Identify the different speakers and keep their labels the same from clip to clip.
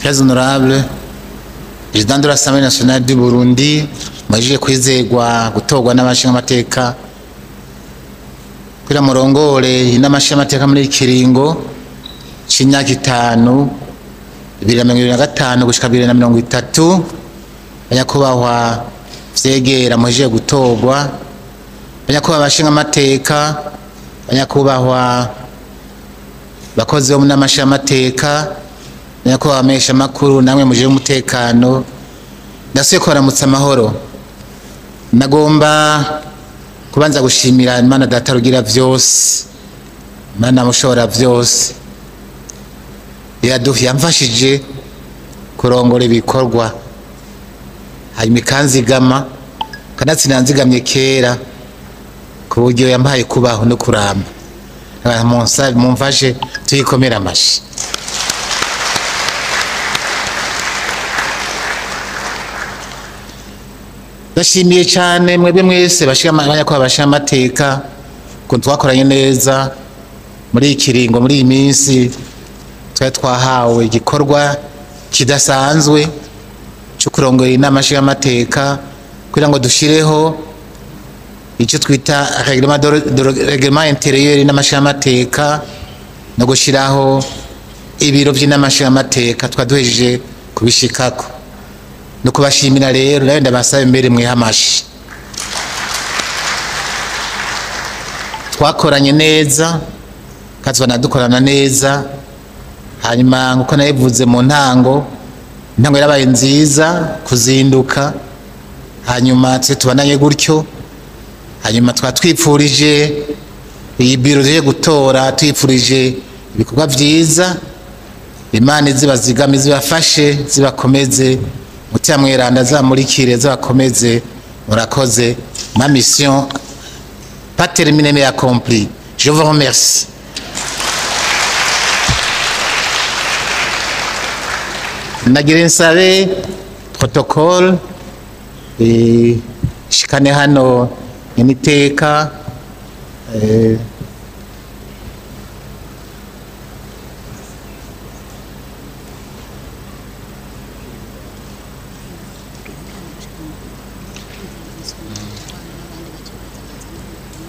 Speaker 1: Très honorable Président de l'Assemblée nationale du Burundi, mwajije kwizegwa gutorwa n'abashingamateka kugira murongore inama nshingamateka muri kiringo c'imyaka 5 2025 gushika 2030. Banyakubahwa vyegera mujije gutorwa, banyakubahwa abashingamateka, banyakubahwa bakozi bo mu nama nshingamateka, nyakubahwa abamenyeshamakuru namwe mujejwe umutekano, ndasubiye kubaramutsa amahoro. Nagomba kubanza gushimira Imana Data rugira vyose, Imana mushobora vyose, yamfashije kurongora ibikorwa, hanyuma ikanzigama, kanatsinda nzigamye kera ku buryo yampaye kubaho no kuramba. Mumfashe tuyikomere amashi. Ndashimiye cyane mwebwe mwese banyakubahwa bashingamateka ukuntu twakoranye neza muri iki kiringo, muri iyi minsi twari twahawe igikorwa kidasanzwe cyo kurongora inama nshingamateka kugira ngo dushireho icyo twita règlement intérieur y'inama nshingamateka no gushiraho ibiro by'inama nshingamateka twaduhejeje kubishikako. No kubashimira rero, nawe ndabasaba imbere mwihamashi. Twakoranye neza kandi twanadukorana neza, hanyuma nkuko nabivuze mu ntango, intango yarabaye nziza kuzinduka, hanyuma tse tubananye gutyo, hanyuma twatwipfurije iyi biro yo gutora, twipfurije ibikorwa vyiza, Imana izibazigame, zibafashe, zibakomeze, Mutima mweranda zamurikire, zabakomeze. Murakoze. Ma mission pas terminée mais accomplie. Je vous remercie. Nagira nsabe protocole shikane hano initeka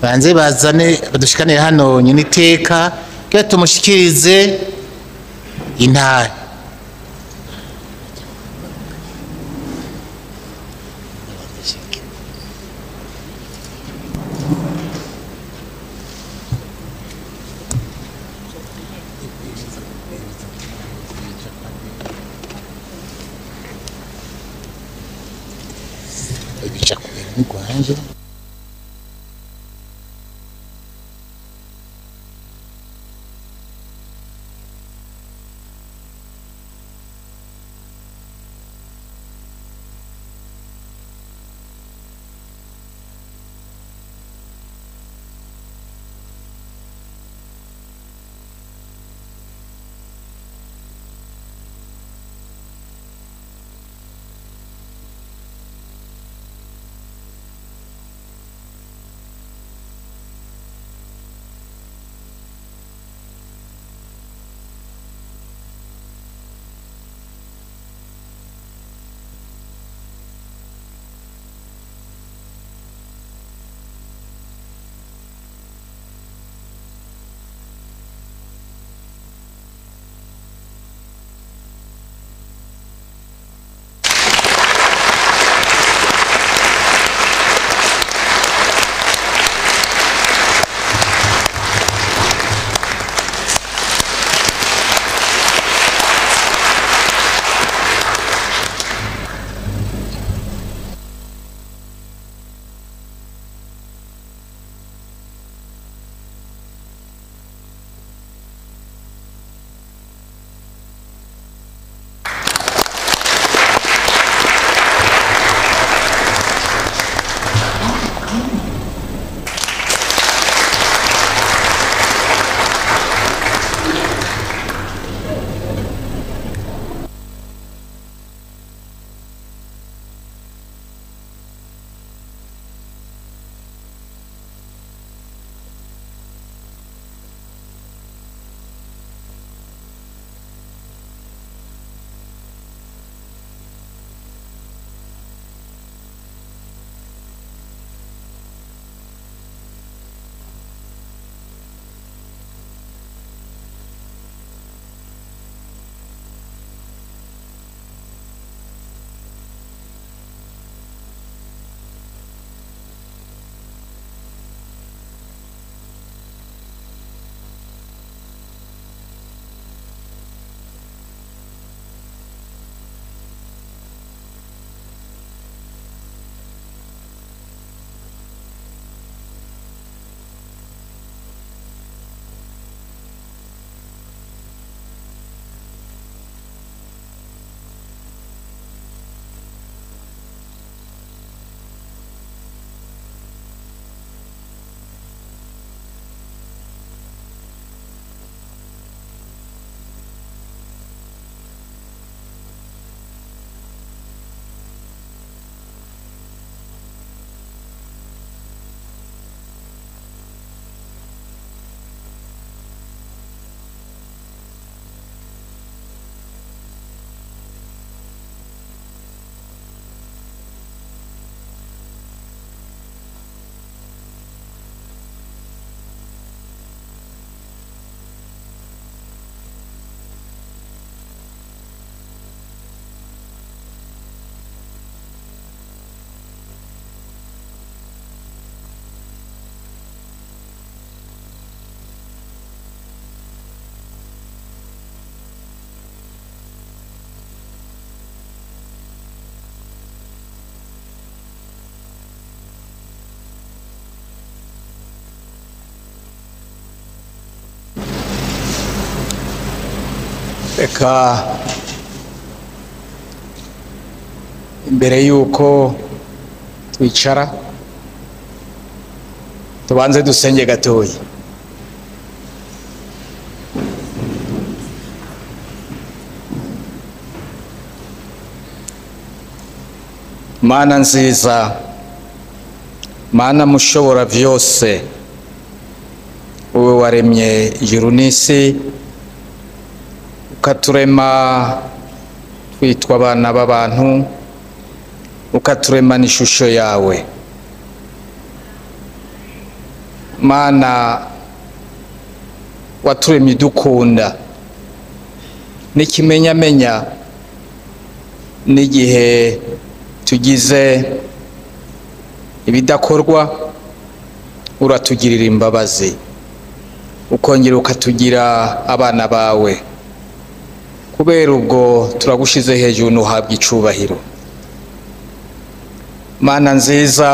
Speaker 1: banze bazane badushikanire hano nyiniteka kugira tumushikirize intare.
Speaker 2: Reka imbere yuko twicara tubanze dusenge gatoyi. Mana nziza, Mana mushobora vyose, wowe waremye ijuru n'isi, ukaturema twitwa abana b'abantu, ukaturema n'ishusho yawe. Mana waturemye dukunda, n'ikimenyamenya n'igihe tugize ibidakorwa uratugirira imbabazi, ukongera ukatugira abana bawe. Kubera ubwo turagushize hejuru nuhabwa icubahiro. Mana nziza,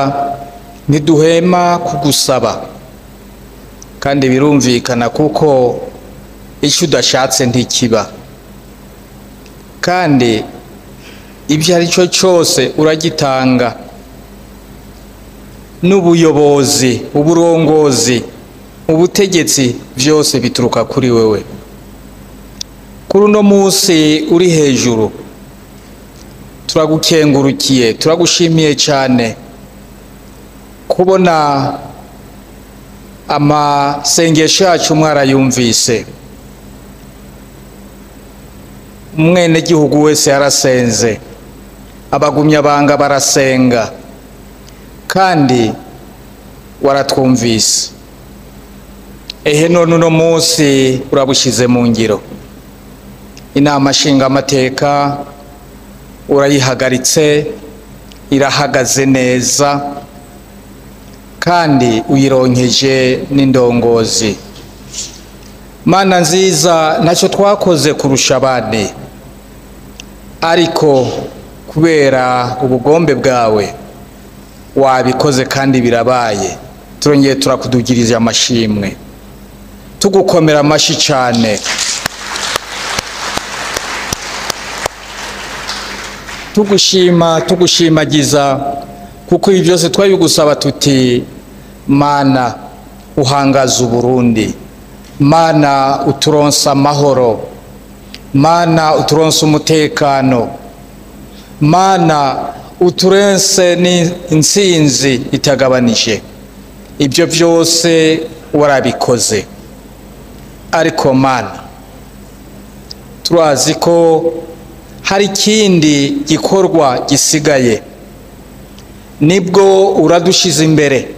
Speaker 2: ntiduhema kugusaba, kandi birumvikana kuko icyo udashatse ntikiba, kandi ibyo ari cyo cyose uragitanga. N'ubuyobozi, uburongozi, ubutegetsi byose bituruka kuri wewe. Kuri uno munsi uri hejuru turagukengurukiye, turagushimiye cyane kubona amasengesho yacu mwarayumvise. Umwenegihugu wese yarasenze, abagumyabanga barasenga, kandi waratwumvise. Ehe none uno munsi urabushize mu ngiro. Inama nshingamateka urayihagaritse, irahagaze neza, kandi uyironkeje n'indongozi. Mana nziza, ntacyo twakoze kurusha abandi, ariko kubera ubugombe bwawe wabikoze kandi birabaye. Turongeye turakudugiriza amashimwe, tugukomera amashi cyane, tugushima, tugushimagiza, kuko ibi byose twabigusaba tuti Mana uhangaza Uburundi, Mana uturonsa amahoro, Mana uturonsa umutekano, Mana uturense n'intsinzi itagabanije. Ibyo byose warabikoze. Ariko Mana, turazi ko hari ikindi gikorwa gisigaye, nibwo uradushize imbere,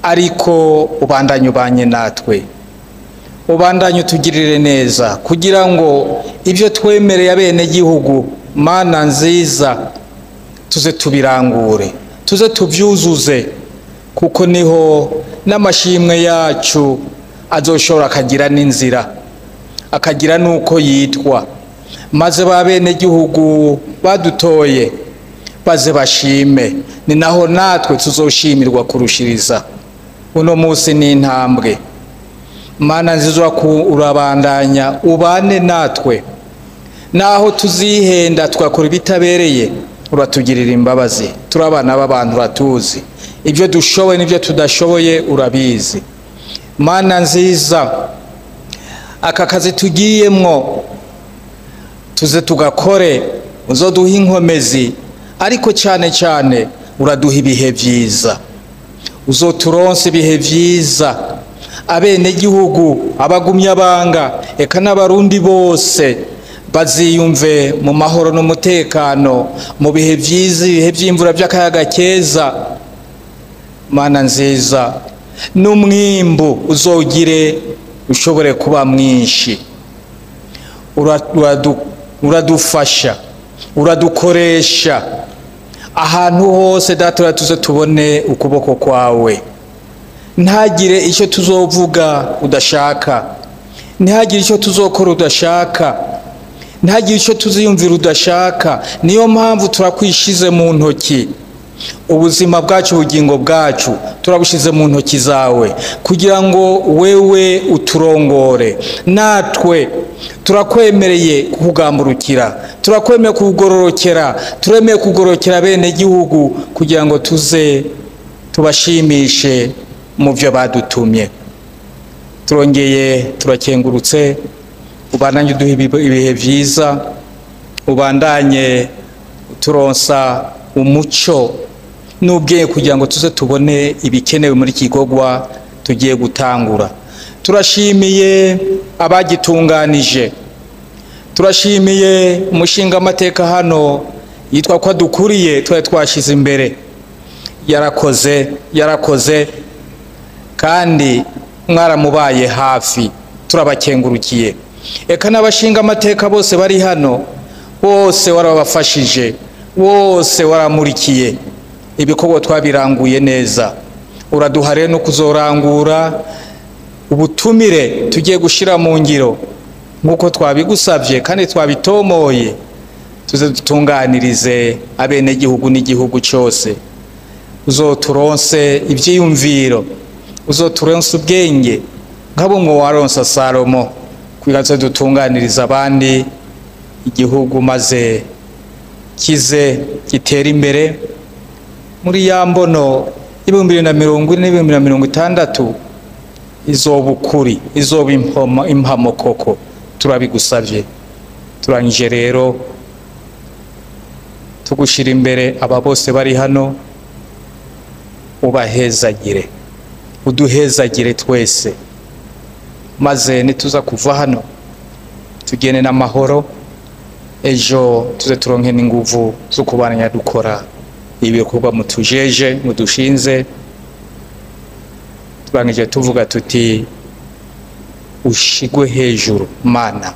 Speaker 2: ariko ubandanye ubanye natwe, ubandanye utugirire neza, kugira ngo ibyo twemereye abenegihugu, Mana nziza, tuze tubirangure, tuze tubyuzuze, kuko niho n'amashimwe yacu azoshobora akagira n'inzira, akagira n'uko yitwa, maze ba benegihugu badutoye baze bashime. Ni naho natwe tuzoshimirwa kurushiriza. Uno munsi ni intambwe. Mana nziza, urabandanya ubane natwe, naho tuzihenda twakora ibitabereye, uratugirira imbabazi. Turabana b'abantu, uratuzi ibyo dushoboye n'ibyo tudashoboye, urabizi. Mana nziza, aka kazi tugiyemwo tuze tugakore, uzoduha inkomezi, ariko cyane cyane uraduha ibihe vyiza, uzoturonse ibihe vyiza. Abenegihugu, abagumyabanga, eka n'abarundi bose baziyumve mu mahoro n'umutekano, mu bihe vyiza, ibihe vy'imvura by'akayaga keza. Mana nziza, n'umwimbu uzogire ushobore kuba mwinshi. Uradufasha, uradukoresha ahantu hose, Data, tuze tubone ukuboko kwawe. Ntagire icyo tuzovuga udashaka, ntihagire icyo tuzokora udashaka, ntihagire icyo tuziyumvira udashaka. Niyo mpamvu turakwishize mu ntoki. Ubuzima bwacu, ubugingo bwacu turabushize mu ntoki zawe kugira ngo wewe uturongore. Natwe turakwemereye kukugamburukira, turakwemereye kugororokera, turemeye kugororokera bene gihugu kugira ngo tuze tubashimishe mu byo badutumye. Turongeye turakengurutse, ubandanye uduha ibihe byiza, ubandanye turonsa umuco n'ubwenge kugira ngo tuze tubone ibikenewe muri iki gikorwa tugiye gutangura. Turashimiye abagitunganije, turashimiye umushingamateka hano yitwa ko adukuriye, twari twashize imbere, yarakoze yarakoze kandi mwaramubaye hafi, turabakengurukiye. Eka n'abashingamateka bose bari hano bose warabafashije, bose waramurikiye, ibikorwa twabiranguye neza. Uraduha rero no kuzorangura ubutumire tugiye gushira mu ngiro nk'uko twabigusabye kandi twabitomoye, tuze dutunganirize abenegihugu n'igihugu cyose. Uzoturonse ibyiyumviro, uzoturonse ubwenge nka bumwe waronsa Salomo, kugira ngo dutunganirize abandi igihugu maze kize gitere imbere muri ya mbono 2040 n'2060 izoba ukuri, izoba impamo koko. Turabigusabye. Turangije rero tugushira imbere aba bose bari hano, ubahezagire, uduhezagire twese, maze nituza kuva hano tugende n'amahoro, ejo tuze turonke n'inguvu zo kubandanya dukora ibikorwa mutujeje mudushinze. Turangije tuvuga tuti ushigwe hejuru Mana,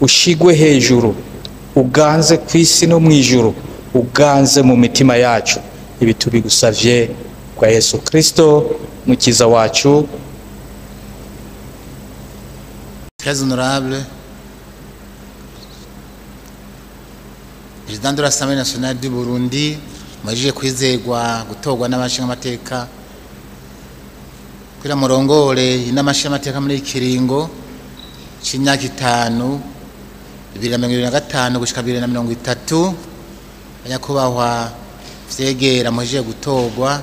Speaker 2: ushigwe hejuru, uganze ku isi no mu ijuru, uganze mu mitima yacu. Ibi tubigusavye kwa Yesu Kristo mukiza wacu.
Speaker 1: Très honorable Président de l'Assemblée nationale du Burundi, mujije kwizegwa gutorwa n'abashingamateka kugira murongore inama nshingamateka muri kiringo c'imyaka 5 2025 gushika 2030. Banyakubahwa vyegera mujije gutorwa,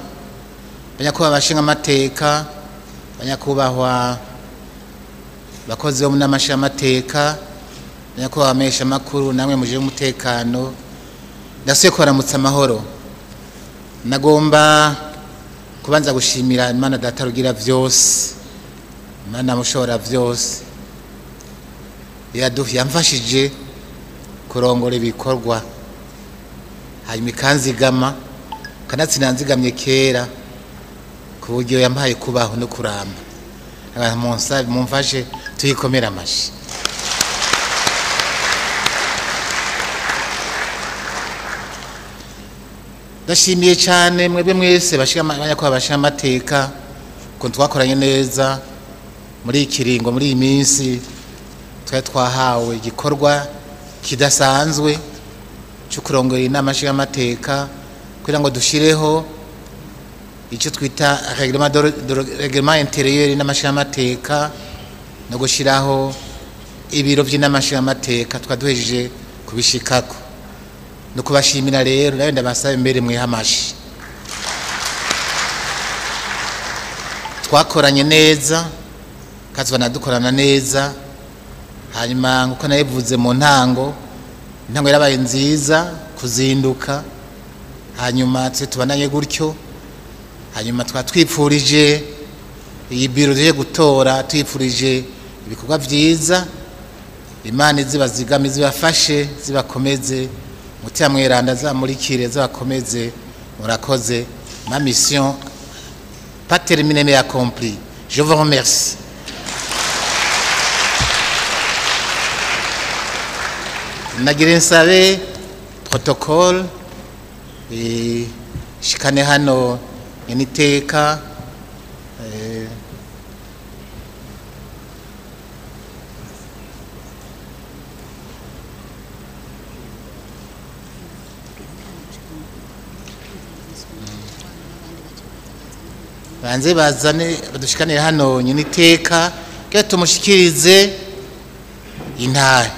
Speaker 1: banyakubahwa abashingamateka, banyakubahwa bakozi bo mu nama nshingamateka, banyakubahwa abamenyeshamakuru namwe mujije umutekano, ndasubiye kubaramutsa amahoro. Nagomba kubanza gushimira Imana Data rugira vyose, Imana mushobora vyose, yamfashije kurongora ibikorwa, hanyuma ikanzigama, kanatsinda nzigamye kera ku buryo yampaye kubaho no kuramba. Abantu mumfashe tuyikomera amashi. Ndashimiye cyane mwebwe mwese banyakubahwa bashingamateka ko twakoranye neza muri ikiringo, muri iyi minsi twari twahawe igikorwa kidasanzwe cyo kurongora inama nshingamateka kugira ngo dushireho icyo twita règlement intérieur y'inama nshingamateka no gushiraho ibiro by'inama nshingamateka. Twaduhejeje kubishikako no kubashimira rero, nawe ndabasaba imbere mwihamashi. Twakoranye neza kandi banadukorana neza, hanyuma nkuko nabivuze mu ntango, intango yarabaye nziza kuzinduka, hanyuma tse tubananye gutyo. Hanyuma twatwipfurije iyi biro tugiye gutora, twipfurije ibikorwa byiza, Imana izibazigame, zibafashe, zibakomeze, mutima mweranda zamurikire, zabakomeze. Murakoze. Ma mission pas terminée mais accomplie. Je vous remercie. Nagira nsabe protocole shikane hano niteka Banze bazane badushikanire hano nyine iteka kugira tumushikirize intahe.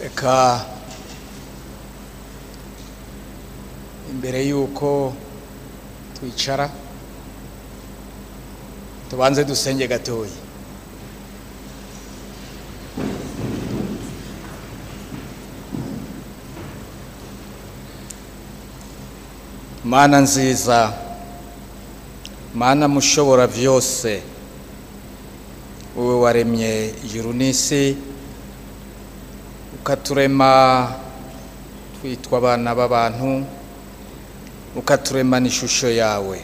Speaker 2: Reka imbere yuko twicara tubanze dusenge gatoyi. Mana nziza, Mana mushobora vyose, wewe waremye ijuru n'isi, ukaturema twitwa abana b'abantu, ukaturema n'ishusho yawe.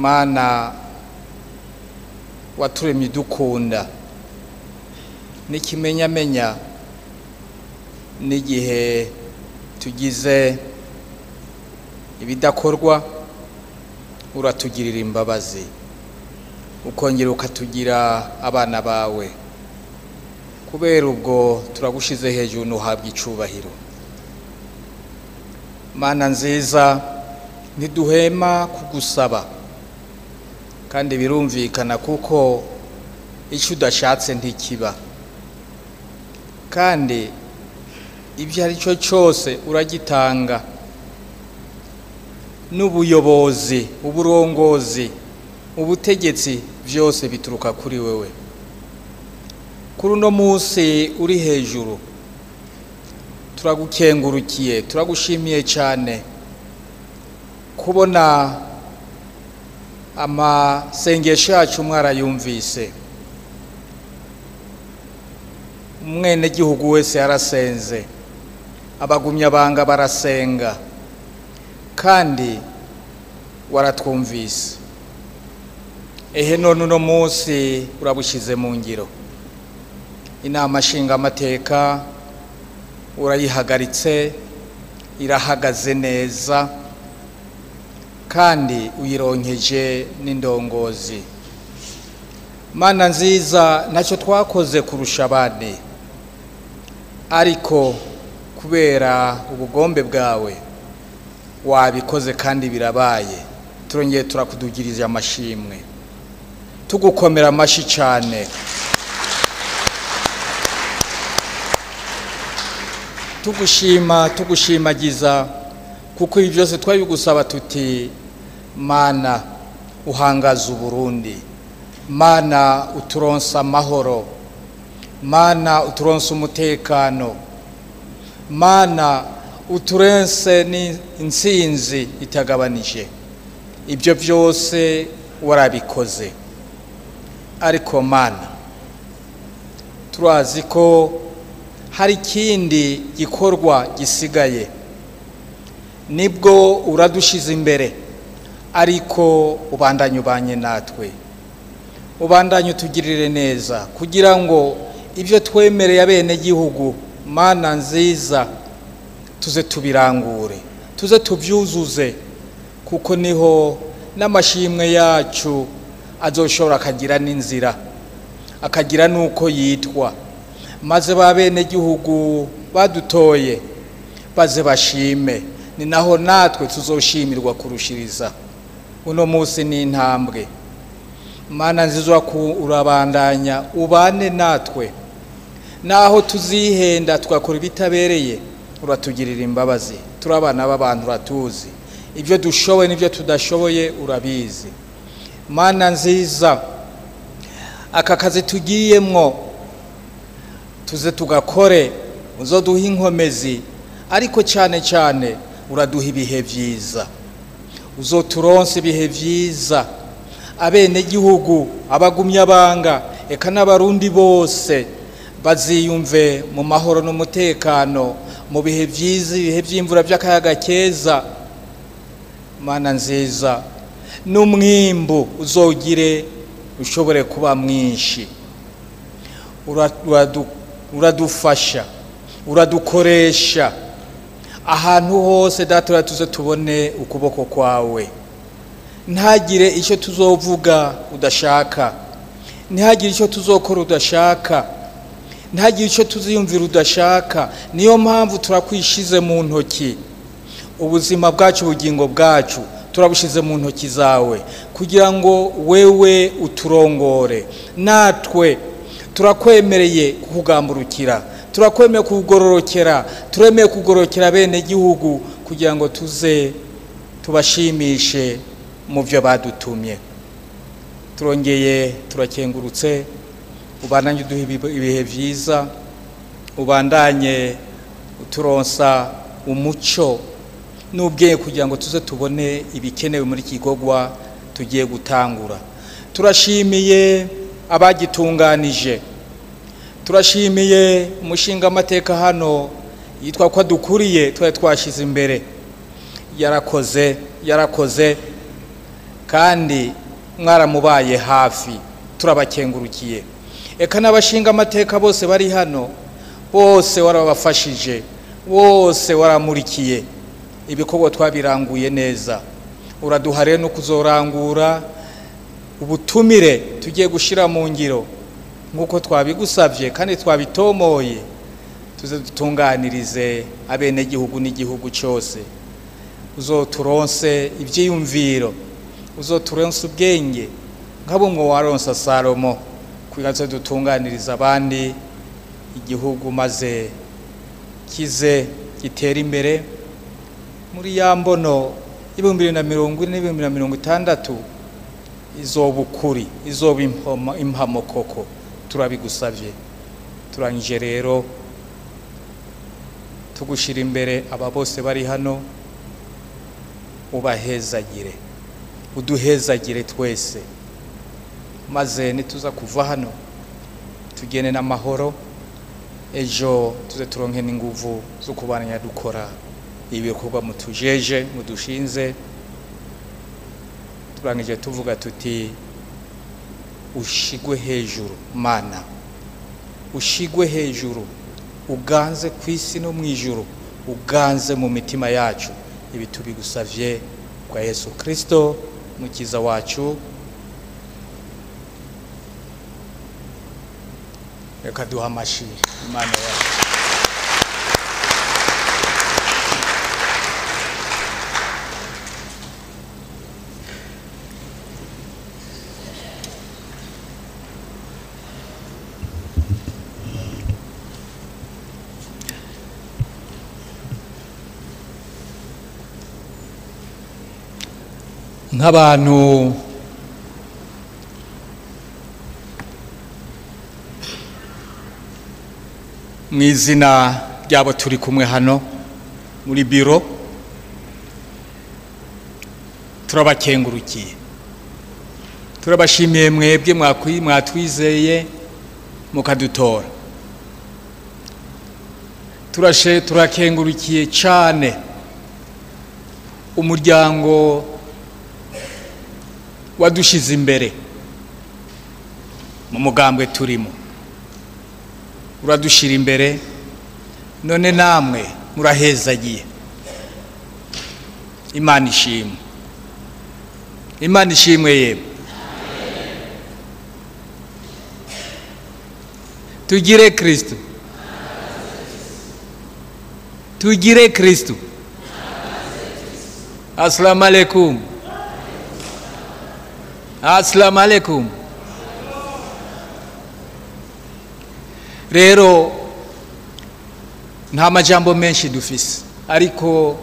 Speaker 2: Mana waturemye dukunda, n'ikimenyamenya n'igihe tugize ibidakorwa uratugirira imbabazi, ukongera ukatugira abana bawe. Kubera ubwo turagushize hejuru ntuhabwe icubahiro. Mana nziza, ntiduhema kugusaba, kandi birumvikana kuko icyo udashatse ntikiba, kandi ibyo ari cyo cyose uragitanga. N'ubuyobozi, uburongozi, ubutegetsi byose bituruka kuri wewe. Kuri uno munsi uri hejuru turagukengurukiye, turagushimiye cyane kubona amasengesho yacu mwarayumvise. Umwenegihugu wese yarasenze, abagumyabanga barasenga, kandi waratwumvise. Ehe none uno munsi urabushize mu ngiro. Inama nshingamateka urayihagaritse, irahagaze neza, kandi uyironkeje n'indongozi. Mana nziza, ntacyo twakoze kurusha abandi, ariko kubera ubugombe bwawe wabikoze kandi birabaye. Turongeye turakudugiriza amashimwe, tugukomera amashi cyane, tugushima, tugushimagiza, kuko ibi byose twabigusaba tuti Mana uhangaza Uburundi, Mana uturonsa amahoro, Mana uturonsa umutekano, Mana uturense n'intsinzi itagabanije. Ibyo byose warabikoze. Ariko Mana, turazi ko hari ikindi gikorwa gisigaye, nibwo uradushize imbere, ariko ubandanye ubanye natwe, ubandanye utugirire neza, kugira ngo ibyo twemereye abenegihugu, Mana nziza, tuze tubirangure, tuze tubyuzuze, kuko niho n'amashimwe yacu azoshobora akagira n'inzira, akagira n'uko yitwa, maze ba benegihugu badutoye baze bashime. Ni naho natwe tuzoshimirwa kurushiriza. Uno munsi ni intambwe. Mana nziza, urabandanya ubane natwe, naho tuzihenda tugakora ibitabereye, uratugirira imbabazi. Turi abana b'abantu, uratuzi ibyo dushoboye n'ibyo tudashoboye, urabizi. Mana nziza, aka kazi tugiyemwo tuze tugakore, uzoduha inkomezi, ariko cyane cyane uraduha ibihe byiza, uzoturonse ibihe byiza. Abenegihugu, abagumyabanga, eka n'abarundi bose baziyumve mu mahoro n'umutekano, mu bihe byiza, ibihe by'imvura, by'akayaga keza. Mana nziza, n'umwimbu uzogire ushobore kuba mwinshi. Uradufasha, uradukoresha ahantu hose, Data, tuze tubone ukuboko kwawe. Ntagire icyo tuzovuga udashaka, ntihagire icyo tuzokora udashaka, ntihagire icyo tuziyumvira udashaka. Niyo mpamvu turakwishize mu ntoki ubuzima bwacu, ubugingo bwacu turabushize mu ntoki zawe, kugira ngo wewe uturongore. Natwe turakwemereye kukugamburukira, turakwemeye kugororokera, turemeye kugororokera bene gihugu, kugira ngo tuze tubashimishe mu byo badutumye. Turongeye turakengurutse, ubandanye uduha ibihe byiza, ubandanye uturonsa umuco n'ubwenge, kugira ngo tuze tubone ibikenewe muri iki gikorwa tugiye gutangura. Turashimiye abagitunganije, turashimiye umushingamateka hano yitwa ko adukuriye, twari twashize imbere, yarakoze, yarakoze, Kandi mwaramubaye hafi, turabakengurukiye. Eka n'abashinga amateka bose bari hano, bose warabafashije, bose waramurikiye, ibikorwa twabiranguye neza. Uraduha rero no kuzorangura ubutumire tugiye gushira mu ngiro nk'uko twabigusabye kandi twabitomoye, tuze dutunganirize abenegihugu n'igihugu cyose. Uzoturonse ibyiyumviro, uzoturonse ubwenge nka bumwe waronsa Salomo, kugira ngo dutunganirize abandi igihugu, maze kize gitere imbere muri ya mbono 2040 n'2060. Izoba ukuri, izoba impamo koko. Turabigusabye. Turangije rero tugushira imbere aba bose bari hano, ubahezagire, uduhezagire twese, maze nituza kuva hano tugende n'amahoro, ejo tuze turonke n'inguvu zo kubandanya dukora ibikorwa mutujeje, mudushinze. Turangije tuvuga tuti: ushigwe hejuru Mana, ushigwe hejuru, uganze ku isi no mu ijuru, uganze mu mitima yacu. Ibi tubigusavye kwa Yesu Kristo mukiza wacu. Reka duha amashi Imana yacu. Nk'abantu mu izina ryabo turi kumwe hano muri biro, turabakengurukiye, turabashimiye mwebwe mwatwizeye mukadutora. Turakengurukiye cyane umuryango wadushize imbere mu mugambwe turimo, uradushira imbere, none namwe murahezagiye. Imana ishimwe, Imana ishimwe. Yemwe, tugire Kristo, tugire Kristo. Assalamu alaikum, assalamu alaikum. Rero nta majambo menshi dufise, ariko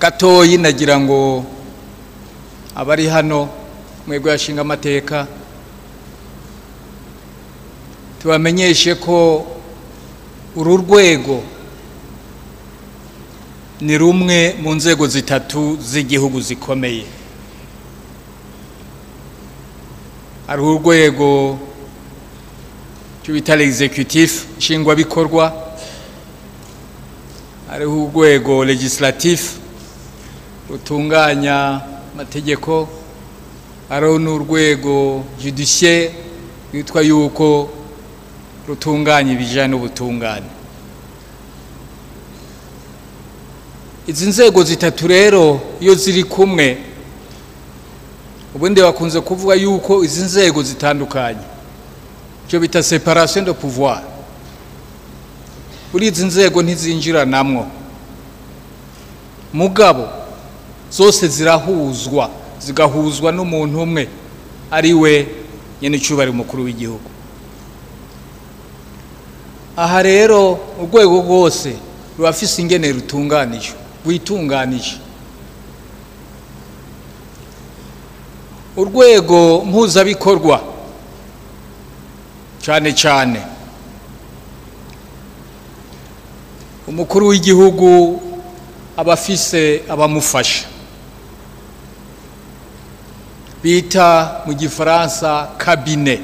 Speaker 2: gatoyi nagira ngo abari hano mwebwe yashinga amateka tubamenyeshe ko uru rwego ni rumwe mu nzego zitatu z'igihugu zikomeye. Hari urwego cyo bita l'executif, nshingwabikorwa, hariho urwego legislatif rutunganya amategeko, hariho n'urwego judiciaire rwitwa yuko rutunganya ibijyanye n'ubutungane. Izi nzego zitatu rero iyo ziri kumwe, ubundi bakunze kuvuga yuko izi nzego zitandukanye, icyo bita séparation de pouvoir. Buri izi nzego ntizinjiranamwo, mugabo zose zirahuzwa, zigahuzwa n'umuntu umwe ari we nyene icyubahiro umukuru w'igihugu. Aha rero urwego rwose rurafise ingene rutunganije, rwitunganije. Urwego mpuzabikorwa cyane cyane umukuru w'igihugu abafise abamufasha bita mu gifaransa cabinet.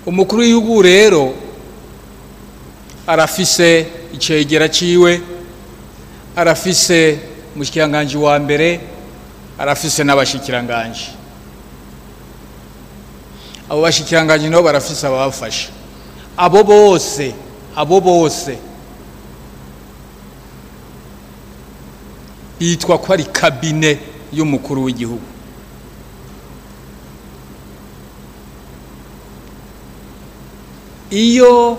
Speaker 2: Umukuru w'igihugu rero arafise icegera ciwe, arafise Umushikiranganji wa mbere arafise n'abashikiranganji, abo bashikiranganji nabo barafise ababafasha. Abo bose bitwa ko ari cabinet y'umukuru w'igihugu. Iyo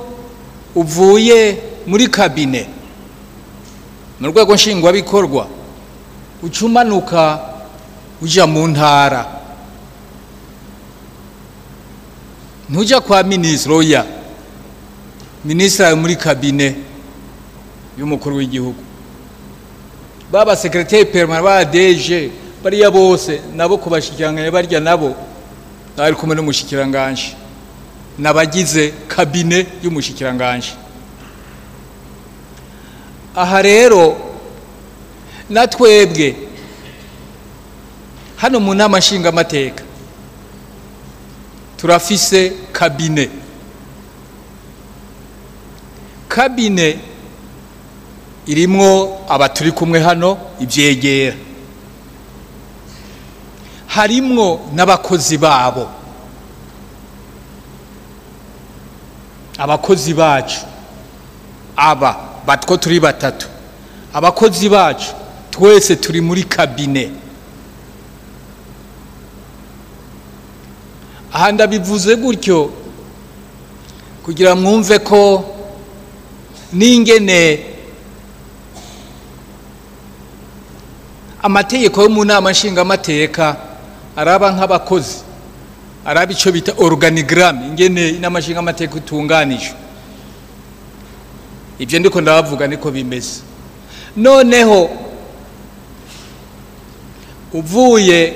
Speaker 2: uvuye muri cabinet, mu rwego nshingwabikorwa, uca umanuka uja mu ntara. Ntuja kwa minisitiri, oya. Minisitiri ari muri cabinet y'umukuru w'igihugu. Baba secrétaire permanent, ba DG, bariya bose nabo kubashikiranganya, barya nabo bari kumwe n'umushikiranganje, nabagize cabinet y'umushikiranganje. Aha rero na twebwe hano mu nama nshingamateka turafise cabinet. Cabinet irimwo aba turi kumwe hano, ivyegera, harimwo n'abakozi babo, abakozi bacu aba batwo turi batatu. Abakozi bacu twese turi muri cabinet. Aha ndabivuze gutyo kugira mwumve ko n'ingene amategeko yo mu nama nshingamateka araba nk'abakozi, araba icyo bita organigramme, ingene inama nshingamateka itunganijwe. Ibyo ndiko ndabavuga niko bimeze. Noneho uvuye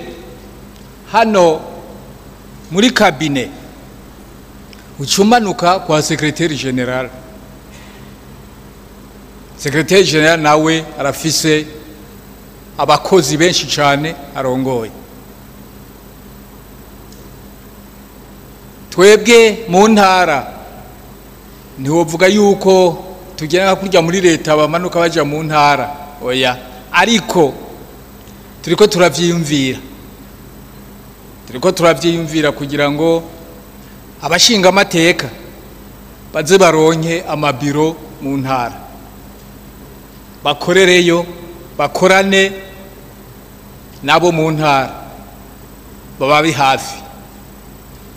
Speaker 2: hano muri cabinet, ucumanuka kwa secrétaire général. Secrétaire général nawe arafise abakozi benshi cyane arongoye. Twebwe mu ntara ntiwovuga yuko tugenda nka kurya muri leta bamanuka baja mu ntara, oya. Ariko turiko turavyiyumvira kugira ngo abashinga amateka baze baronke amabiro mu ntara, bakorereyo, bakorane nabo mu ntara, bababi hafi.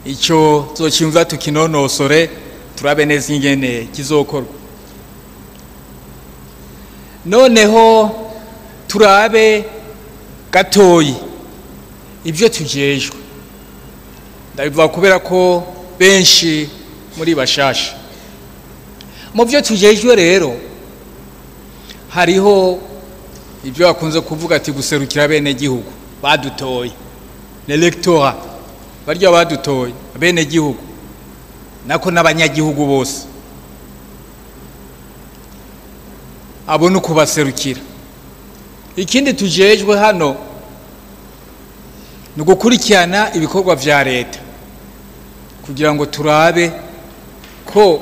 Speaker 2: Icyo zocimva tukinonosore, turabe neza ingene kizokorwa. Noneho turabe gatoyi ibyo tujejwe. Ndabivuga kubera ko benshi muri bashasha. Mu byo tujejwe rero hariho ibyo bakunze kuvuga ati guserukira bene gihugu badutoye, l'électorat, barya badutoye, bene gihugu nako n'abanyagihugu bose, abo ni ukubaserukira. Ikindi tujejwe hano ni ugukurikirana ibikorwa vya leta, kugira ngo turabe ko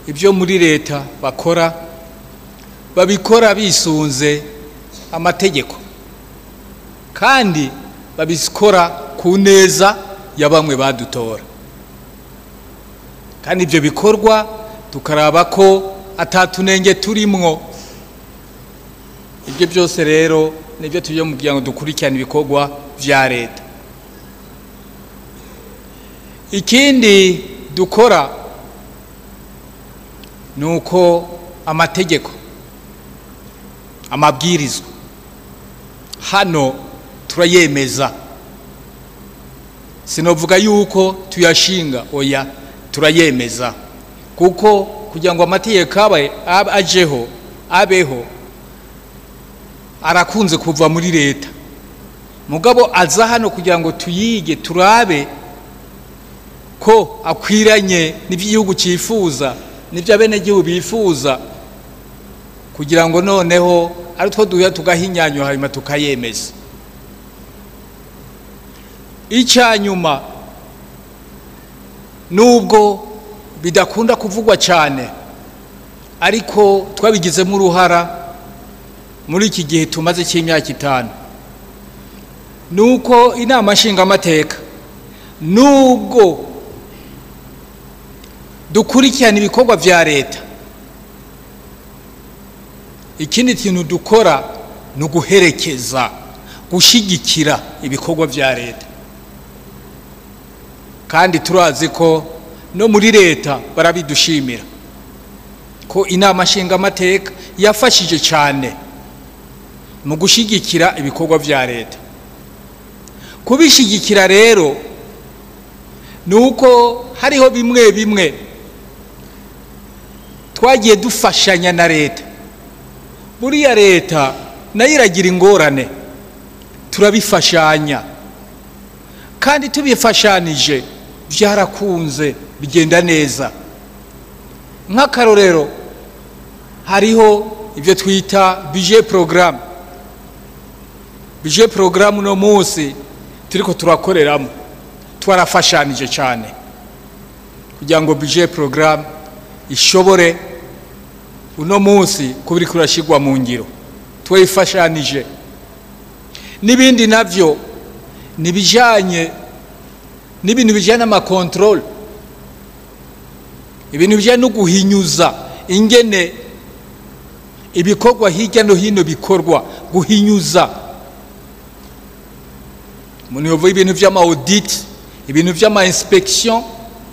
Speaker 2: ibyo muri leta bakora babikora bisunze amategeko, kandi babikora ku neza ya bamwe badutora, kandi ibyo bikorwa tukaraba ko atatunenge turimwo. Ibyo byose rero nibyo tujye mu kugira ngo dukurikirane ibikorwa vya leta. Ikindi dukora ni uko amategeko, amabwirizwa hano turayemeza. Sinovuga yuko tuyashinga, oya, turayemeza, kuko kugira ngo amategeko abe ajeho, abeho, arakunze kuva muri leta, mugabo aza hano kugira ngo tuyige, turabe ko akwiranye n'iby'igihugu cyifuza, n'ibyo abenegihugu bifuza, kugira ngo noneho ari two duhita tugahinyanyura, hanyuma tukayemeza. Icya nyuma, nubwo bidakunda kuvugwa cyane, ariko twabigizemo uruhara. muri iki gihe tumaze cy'imyaka 5 nuko inama nshingamateka nubwo dukurikirana ibikorwa vya leta, ikindi kintu dukora ni uguherekeza, gushigikira ibikorwa vya leta. Kandi turazi ko no muri leta barabidushimira ko inama nshingamateka yafashije cyane mu gushigikira ibikorwa vya leta. Kubishigikira rero nuko hariho bimwe bimwe twagiye dufashanya na leta. Buriya leta nayo iragira ingorane, turabifashanya, kandi tubifashanije byarakunze bigenda neza. Nk'akarorero hariho ibyo twita budget programme. Budget programme no munsi turiko turakoreramo twarafashanije cyane kugira ngo budget programme ishobore uno munsi kubiri kurashigwa mu ngiro, twifashanije. Nibindi navyo nibijanye n'ibintu bijanye n'ama control, ibintu bijanye no guhinyuza ingene ibikorwa hirya no hino bikorwa, guhinyuza umuntu yovuga ibintu vy'ama audit, ibintu vy'ama inspection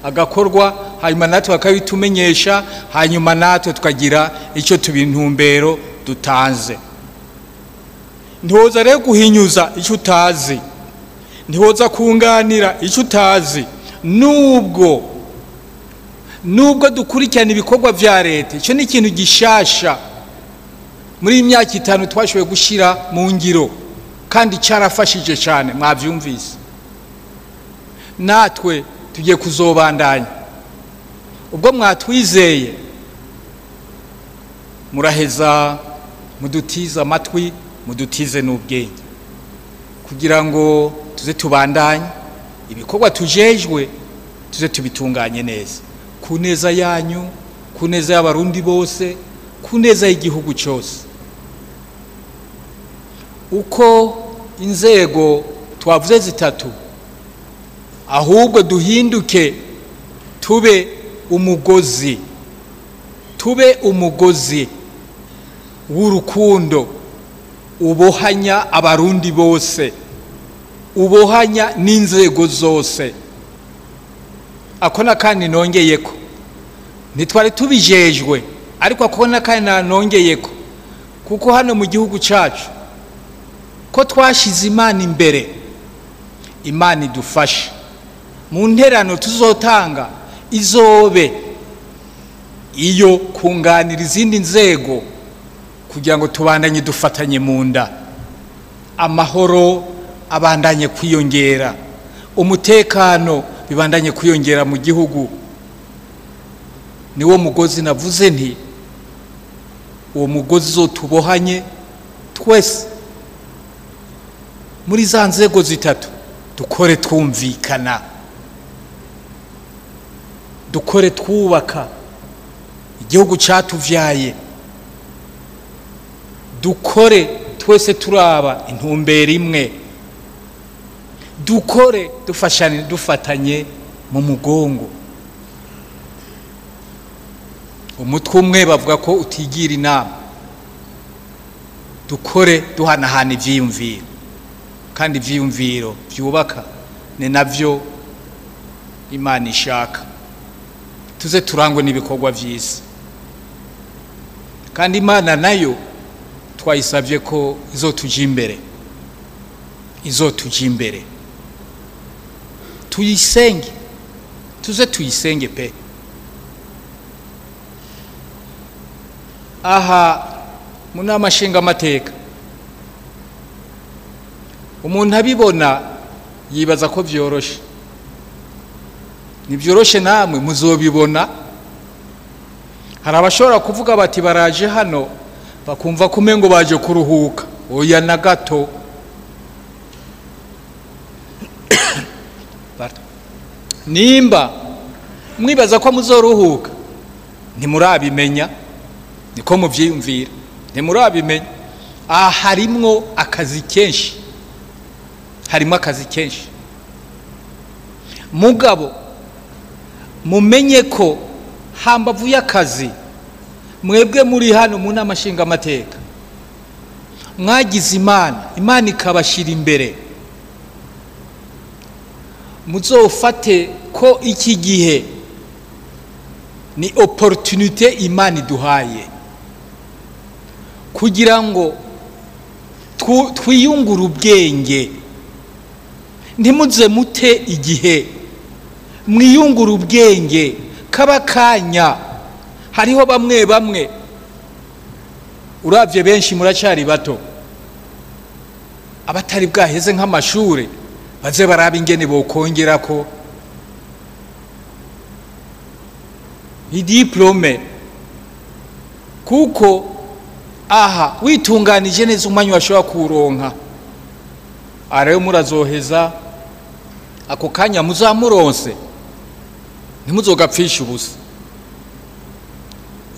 Speaker 2: agakorwa, hanyuma natwe bakabitumenyesha, hanyuma natwe tukagira icyo tubintumbero dutanze. Ntiwoza rero guhinyuza icyo utazi, ntiwoza kunganira icyo utazi. Nubwo dukurikirana ibikorwa vya leta, icyo ni ikintu gishasha muri imyaka 5 twashoboye gushira mu ngiro, kandi cyarafashije cyane. Mwavyumvise, natwe tugiye kuzobandanya. Ubwo mwatwizeye muraheza mudutize amatwi, mudutize n'ubwenge, kugira ngo tuze tubandanye ibikorwa tujejwe, tuze tubitunganye neza ku neza yanyu, ku neza y'abarundi bose, ku neza y'igihugu cyose. Uko inzego twavuze zitatu, ahubwo duhinduke tube umugozi, tube umugozi w'urukundo ubohanya abarundi bose, ubohanya n'inzego zose. Akona kandi nongeyeko, ntitwari tubijejwe, ariko akona kandi nongeyeko, kuko hano mu gihugu cyacu ko twashize Imana imbere, Imana idufashe mu nterano tuzotanga izobe iyo kunganira izindi nzego, kugira ngo tubandanye dufatanye mu nda, amahoro abandanye kwiyongera, umutekano bibandanye kwiyongera mu gihugu. Niwo mugozi navuze nti uwo mugozi uzotubohanye twese muri za nzego zitatu, dukore twumvikana, dukore twubaka igihugu cyatuvyaye, dukore twese turaba intumbero imwe, dukore dufashanye, dufatanye mu mugongo. Umutwe umwe bavuga ko utigira inama. Dukore duhanahana ivyiyumviro, kandi ivyiyumviro vyubaka ni navyo Imana ishaka. Tuze turangwe n'ibikorwa vyiza, kandi Imana nayo twayisabye ko izotuja imbere, izotuja imbere. Tuyisenge, tuze tuyisenge pe. Aha mu nama nshingamateka umuntu abibona yibaza ko vyoroshe. Ntivyoroshe, namwe muzobibona. Hari abashobora kuvuga bati baraje hano bakumva ko umengo baje kuruhuka. Oya na gato. Nimba mwibaza ko muzoruhuka, ntimurabimenya, niko muvyiyumvira, ntimurabimenya. Aha harimwo akazi kenshi, harimo akazi kenshi. Mugabo mumenye ko hambavu y'akazi mwebwe muri hano mu nama nshingamateka mwagize Imana, Imana ikabashira imbere. Muzofate ko iki gihe ni opportunité Imana iduhaye kugira ngo twiyungure ubwenge. Ntimuze mute igihe, mwiyungure ubwenge kaba kanya. Hariho bamwe bamwe uravye benshi muracari bato, abatari bwaheze nk'amashure baze baraba ingene bokongerako idiplome, kuko aha witunganije neza umwanya washobora kuronka. Areyo murazoheza ako kanya muzamuronse, ntimuzogapfisha ubusa.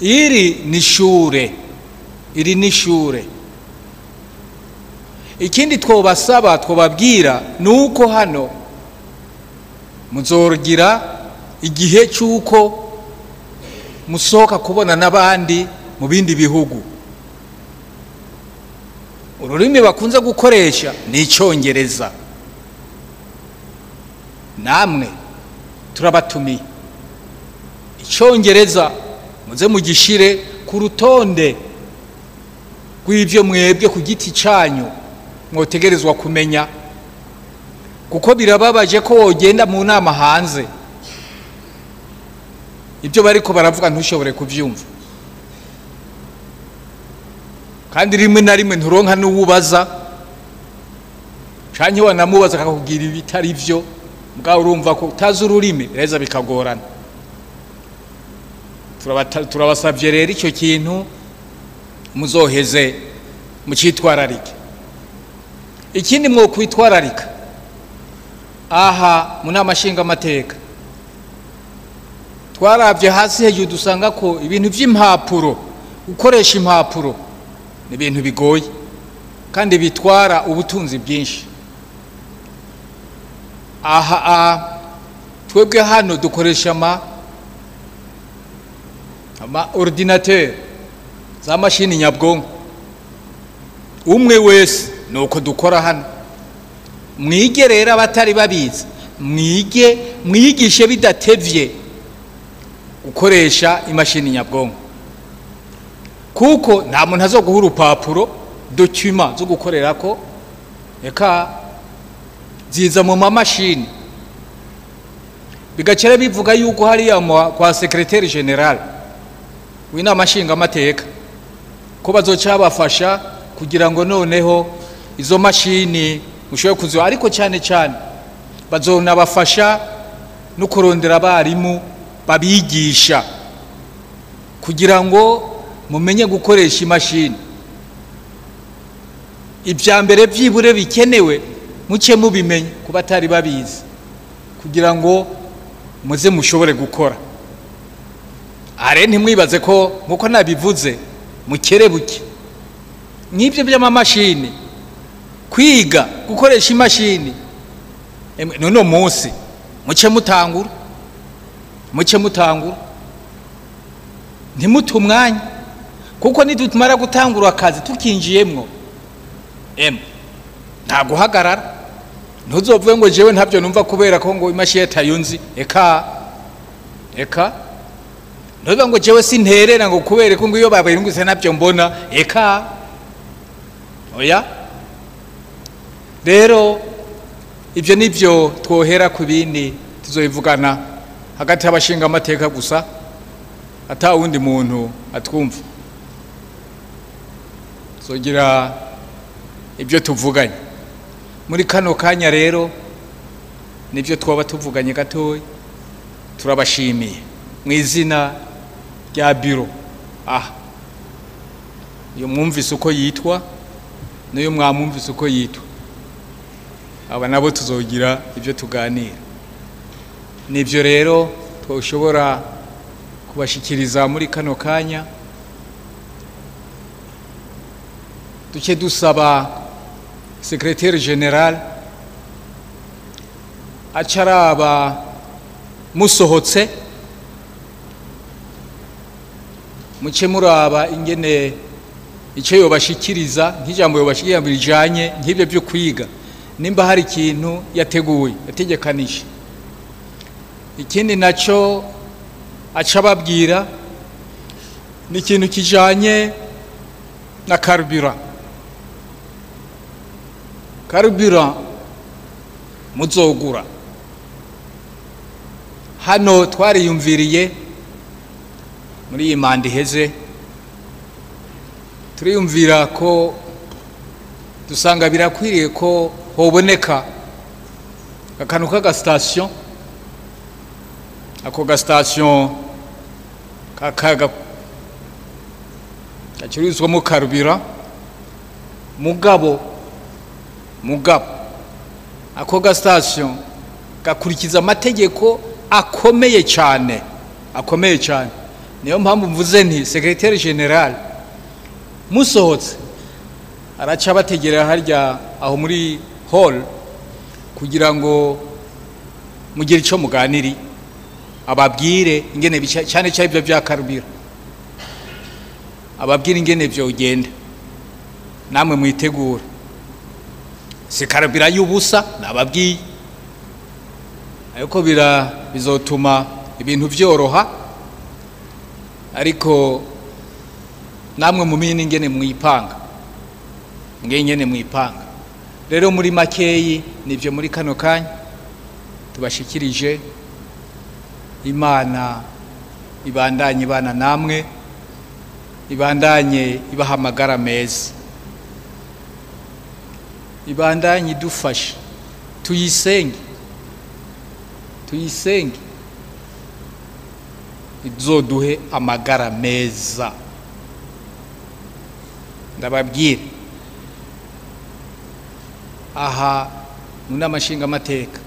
Speaker 2: Iri ni shure, iri ni shure. Ikindi twobasaba, twobabwira nuko hano muzogira igihe cy'uko musohoka kubona n'abandi mu bindi bihugu. Ururimi bakunze gukoresha ni Icyongereza. Namwe turabatumiye, Icyongereza muze mugishire ku rutonde rw'ibyo mwebwe ku giti cyanyu mwotegerezwa kumenya, kuko birababaje ko wogenda mu nama hanze ibyo bariko baravuga ntushobore kuvyumva, kandi rimwe na rimwe nturonka n'uwubaza, canke wanamubaza akakubwira ibitari vyo, mbwa urumva ko utazi ururimi biraheza bikagorana. Turabasavye rero icyo kintu muzoheze mucitwararike. Ikindi mwo kwitwararika aha mu nama nshingamateka, twaravye hasi hejuru dusanga ko ibintu vy'impapuro, gukoresha impapuro ni ibintu bigoye kandi bitwara ubutunzi bwinshi. Aha twebwe hano dukoresha ama ordinateur, za mashini nyabwonko. Umwe wese nuko dukora hano. Mwige rero abatari babizi, mwige, mwigishe bidatevye gukoresha imashini nyabwonko, kuko nta muntu azoguha urupapuro document zo gukorerako, eka ziza mu mamashini. Bigacera bivuga yuko hariya kwa secrétaire général w'inama nshingamateka ko bazoca babafasha kugira ngo noneho izo mashini mushobore kuziba, ariko cyane cyane bazonabafasha no kurondera abarimu babigisha kugira ngo mumenye gukoresha imashini. Ibya mbere byibure bikenewe muce mubimenye kuba atari babizi, kugira ngo muze mushobore gukora. Are ntimwibaze ko nkuko nabivuze mukerebuke nk'ibyo by'amamashini, kwiga gukoresha imashini none munsi muce mutangura, muce mutangura, ntimute umwanya, kuko nitumara gutangura akazi tukinjiyemwo nta guhagarara. Ntuzovuge ngo jewe ntabyo numva kubera ko ngo imashini atayunzi, eka eka. Ntuvuge ngo jewe sinterera ngo kubera ko ngo iyo babayirungutse ntabyo mbona, eka oya. Rero ibyo nibyo twohera ku bindi tuzoyivugana hagati y'abashinga amateka gusa, ata wundi muntu atwumva. Tuzogira ibyo tuvuganye muri kano kanya. Rero nibyo twaba tuvuganye gatoya. Turabashimiye mu izina rya biro aha, iyo mwumvise uko yitwa n'iyo mwamwumvise uko yitwa, aba nabo tuzogira ibyo tuganira. Nibyo rero twoshobora kubashikiriza muri kano kanya. Duce dusaba secrétaire général acaraba musohotse, muce muraba ingene icyo yobashikiriza, nk'ijambo yobashikiriza bijanye nk'ibyo byo kwiga, nimba hari ikintu yateguye yategekanije. Ikindi naco aca ababwira ni ikintu kijanye na carburant. Carburant muzogura hano twariyumviriye muri iyi manda iheze, turiyumvira ko dusanga birakwiriye ko hoboneka akantu k'agasitasiyo. Ako gasitasiyo gacururizwamo carburant, mugabo ako gasitasiyo gakurikiza amategeko akomeye cyane, akomeye cyane. Niyo mpamvu mvuze nti secrétaire général musohotse araca bategerera harya aho muri hall kugira ngo mugire ico muganiri, ababwire ingene cyane cyane ibyo bya carburant, ababwire ingene byogenda, namwe mwitegura. Si carburant y'ubusa nababwiye, ariko bizotuma ibintu byoroha, ariko namwe mumenye ingene mwipanga, ngene mwipanga. Rero muri makeyi nivyo muri kano kanya tubashikirije. Imana ibandanye ibana namwe, ibandanye ibahamagara meza, ibandanye idufashe, tuyisenge, tuyisenge izoduhe amagara meza. Ndababwira aha mu nama nshingamateka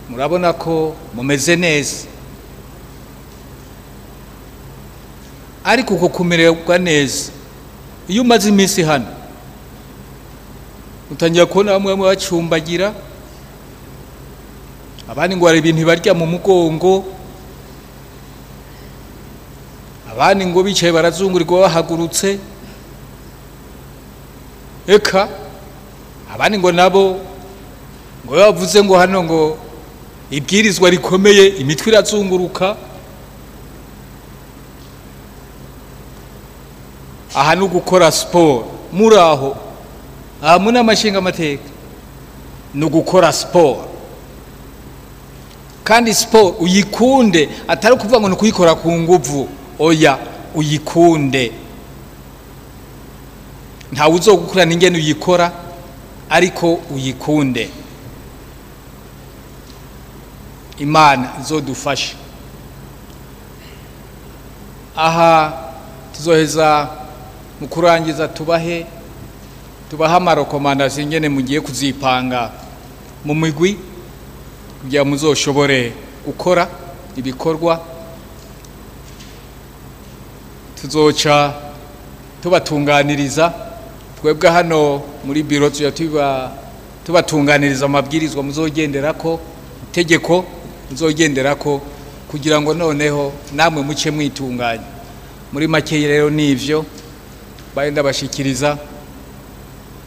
Speaker 2: murabona ko mumeze neza, ariko uko kumererwa neza iyo umaze iminsi hano utangira kubona bamwe bamwe bacumbagira, abandi ngo hari ibintu barya mu mugongo, abandi ngo bicaye barazungurirwa bahagurutse, eka abandi ngo nabo ngo bavuze ngo hano ngo ibwirizwa rikomeye imitwe irazunguruka. Aha no gukora siporo muraho, aha mu nama nshingamateka ni ugukora siporo, kandi siporo uyikunde, atari ukuvuga ngo ni ukuyikora ku nguvu, oya, uyikunde. Ntawe uzogukurana ingene uyikora, ariko uyikunde. Imana izodufasha. Aha tuzoheza mu kurangiza tubahe amarekomandasiyo ingene mugiye kuzipanga mu migwi kugira muzoshobore gukora ibikorwa. Tuzoca tubatunganiriza twebwe hano muri biro, tubatunganiriza amabwirizwa muzogenderako, itegeko muzogenderako, kugira ngo noneho namwe muce mwitunganya. Muri make rero nivyo baye ndabashikiriza,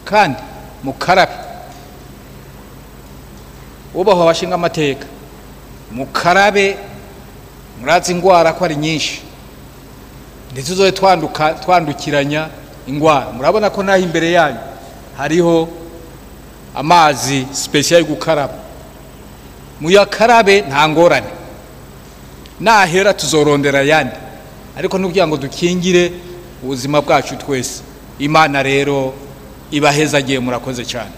Speaker 2: kandi mukarabe ubaho abashinga amateka, mukarabe, murazi ingwara ko ari nyinshi, ntituzobe twandukiranya ingwara. Murabona ko naho imbere yanyu hariho amazi special yo gukaraba, muyakarabe nta ngorane, nahera tuzorondera yandi, ariko nukugira ngo dukingire ubuzima bwacu twese. Imana rero ibahezagiye, murakoze cyane.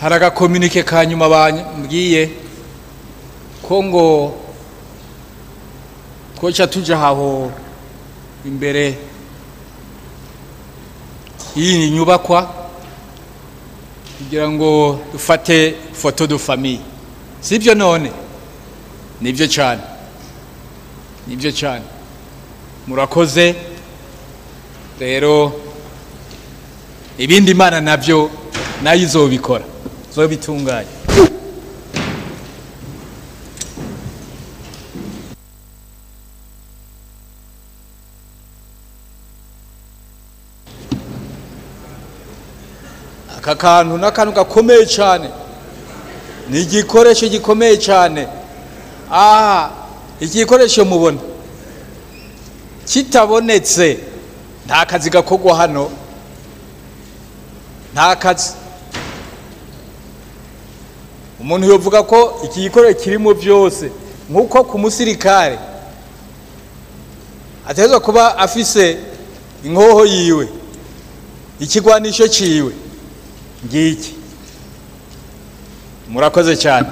Speaker 2: Hari agakomunike ka nyuma bambwiye ko ngo twoca tuja aho imbere. y'iyi nyubakwa kugira ngo dufate photo de famille, sibyo? None nibyo cyane, nibyo cyane. Murakoze. Rero ibindi Imana nabyo nayo izobikora, izobitunganya. Aka kantu n'akantu gakomeye cyane, ni igikoresho gikomeye cyane. Aha iki gikoresho mubona kitabonetse, nta kazi gakorwa hano, nta kazi. Umuntu yovuga ko iki gikoresho kirimo byose, nk'uko ku musirikare ategerezwa kuba afise inkoho yiwe, ikigwanisho ciwe ngiki. Murakoze cyane.